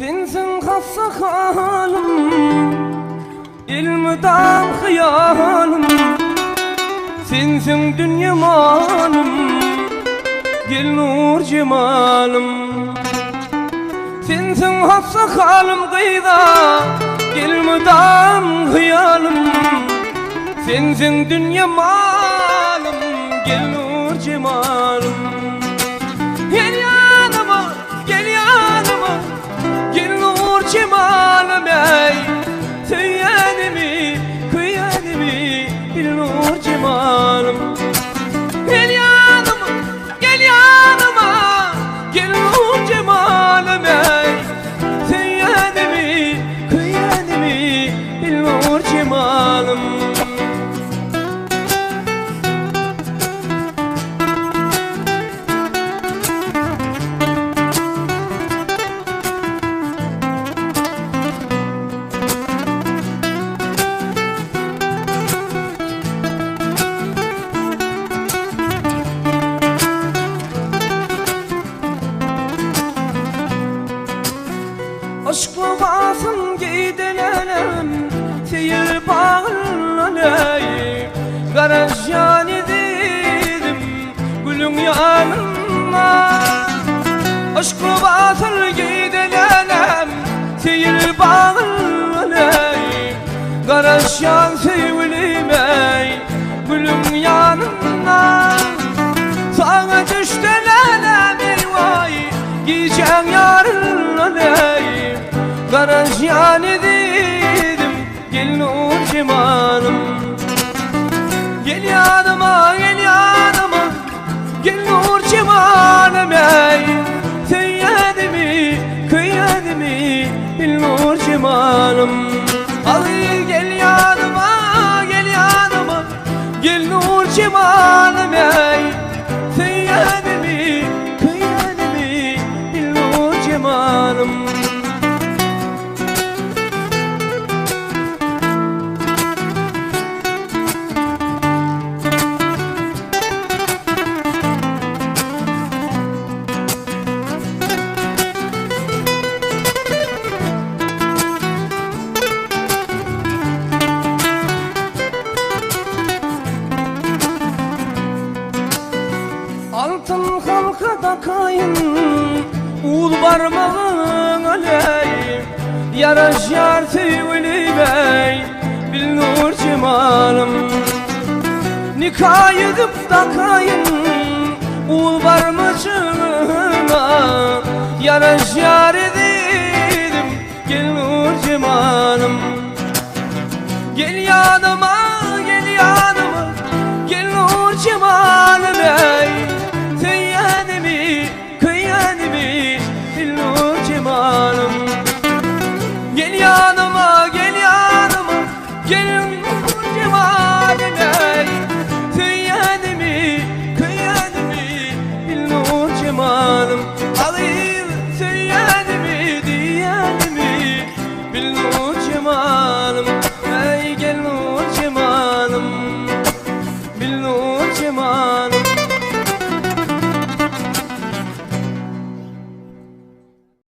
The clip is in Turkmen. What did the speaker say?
Sensiň hassa halym, Elmydam hyýalym. Sensiň dünýe malym, Gel nur jemalym. Sensiň hassa halym gyza, Elmydam hyýalym. Sensiň dünýe malym, Gel nur jemalym. Gel ýanyma, gel ýanyma, Gel nur jemalym eý. Söýenimi, köýenimi, Bil nur jemalym. Gel ýanyma, gel ýanyma, Gel nur jemalym eý. Söýenimi, köýenimi, Bil nur jemalym. Yşk lybasyn geýdilenem, Seýil bagyndan eý, Garaşýan ezizim, Gülüň ýanynda. Yşk lybasyn geýdilenem, Seýil bagyndan eý, Garaşýan söýgülim eý, Gülüň ýanynda. Saňa düşdi lälem eý waý, Gijäň ýaryndan eý, Garaşýan ezizim, Gel nur jemalym. Gel ýanyma, gel ýanyma, Gel nur jemalym eý, Söýýänimi, köýýänimi, Bil nur jemalym. Aly gel ýanyma, gel ýanyma, Gel nur jemalym eý, Söýýänimi, köýýänimi, Bil nur jemalym. Altyn halka dakaýyn, Uz barmagyň aleý, Ýaraşýar söýgülime, Bil nur jemalym. Nika ýüzük dakaýyn, Uz barmajygyňa, Ýaraşýar ezizim, Gel nur jemalym. Gel ýanyma, gel ýanyma, Gel nur jemalym eý. Söýýänimi, köýýänimi, Bil nur jemalym. Gel ýanyma, gel ýanyma, Gel nur jemalym eý. Söýýänimi, köýýänimi, Bil nur jemalym. Agyz söýýänimi, diýýänimi, Bil nur jemalym.